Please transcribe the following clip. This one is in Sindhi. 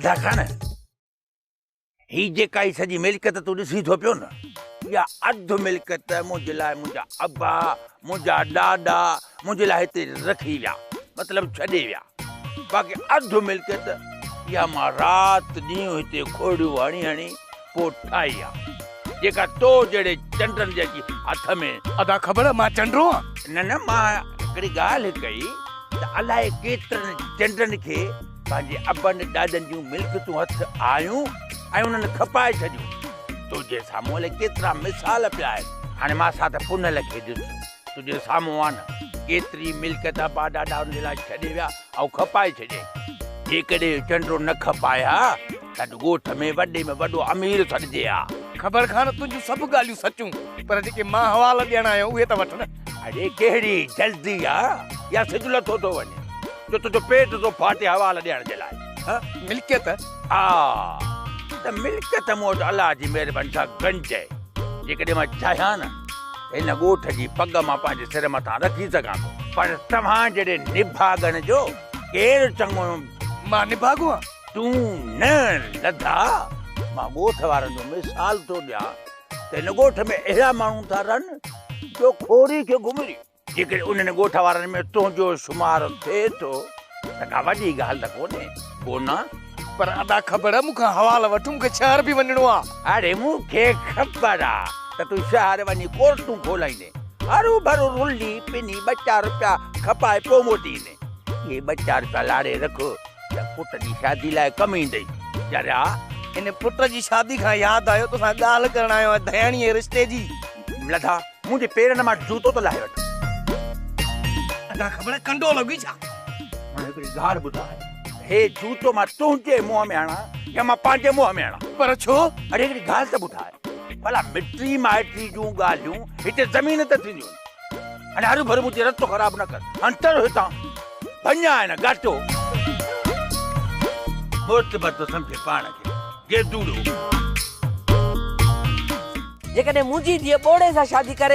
لڌا خان، هي جيڪا هي سڄي ملڪيت تون ڏسين ٿو پيو نه، اها اڌ ملڪيت منهنجي لاء منهنجا ابا، منهنجا ڏاڏا منهنجي لاء هتي رکي ويا، مطلب ڇڏي ويا. باقي اڌ ملڪيت اها مان رات ڏينهن هتي کوڙيون هڻي هڻي پوء ٺاهي آ، جيڪا تو جهڙي چنڊن جي اچي هٿ ۾. ادا خبر مان چنڊو آن؟ نه نه مان هڪڙي ڳالهه ڪئي ته الائي ڪيترن چنڊن کي پنهنجي ابن ڏاڏن جون ملڪيتون هٿ آيون ۽ انهن کپائي ڇڏيون. تنهنجي سامهون الائي ڪيترا مثال پيا آهن. هاڻي مان سان ته پنهل کي ڏس، تنهنجي سامهون آ نه، ڪيتري ملڪيت ابا ڏاڏا ان جي لاء ڇڏي ويا ۽ کپائي ڇڏيائين. جيڪڏهن اهو چنڊو نه کپائي ها ته اڄ ڳوٺ ۾ وڏي ۾ وڏو امير سڏجي ها. خبر خان تنهنجون سڀ ڳالهيون سچون، پر جيڪي مان حوال ڏيڻ آيو اهي ته وٺ نه. اڙي ڪهڙي جلدي آ يا سج لٿو ٿو وڃي جو تنهنجو پيٽ ٿو ڦاٽي حوال ڏيڻ جي لاء. ها ملڪيت؟ ها ته ملڪيت مون وٽ الله جي مهرباني سان گنج آهي. جيڪڏهن مان چاهيان نه ته هن ڳوٺ جي پڳ مان پنهنجي سر مٿان رکي سگهان ٿو. پر توهان جهڙي نڀاڳن جو ڪير چڱو. مان نڀاڳو آهيان؟ تون نه لڌا، مان ڳوٺ وارن جو مثال ٿو ڏيان ته هن ڳوٺ ۾ اهڙا ماڻهو ٿا رهن جو کوري کي گهمري. جيڪڏهن انهن ڳوٺ وارن ۾ تنهنجو شمار ٿئي ٿو ته ڪا وڏي ڳالهه ته ڪونهي ڪو نه؟ پر ادا خبر مون کان حوال وٺ، مون کي شهر به وڃڻو آ. اڙي مون کي خبر آ ته تون شهر وڃي ڪورٽون کولائيندين، هروڀرو رلي پني ٻه چار رپيا کپائي پوء موٽي ايندين. اهي ٻه چار رپيا لاڙي رک ته پٽ جي شادي لاء ڪم ايندئي. چريا! ان پٽ جي شادي کان ياد آيو توسان ڳالهه ڪرڻ آيو آهيان ڌياڻيء جي رشتي جي. لڌا، منهنجي پيرن مان جوتو ته لاهي وٺ. ادا خبر ڪنڊو لڳي ڇا؟ هاڻي هڪڙي ڳالهه ٻڌاء، هي جوتو مان تنهنجي منهن ۾ هڻان يا مان پنهنجي منهن ۾ هڻان؟ پر ڇو؟ اڙي هڪڙي ڳالهه ته ٻڌاء، ڀلا مٽي مائٽي جون ڳالهيون هتي زمين تي ٿينديون آهن؟ هاڻي هروڀرو منهنجي رت خراب نه ڪر، هاڻي تر هتان، ڀڃان هن ڳاٽو. معتبر ٿو سمجهي پاڻ کي، گيدوڙو. جيڪڏهن منهنجي ڌيء ٻوڙي سان شادي ڪري.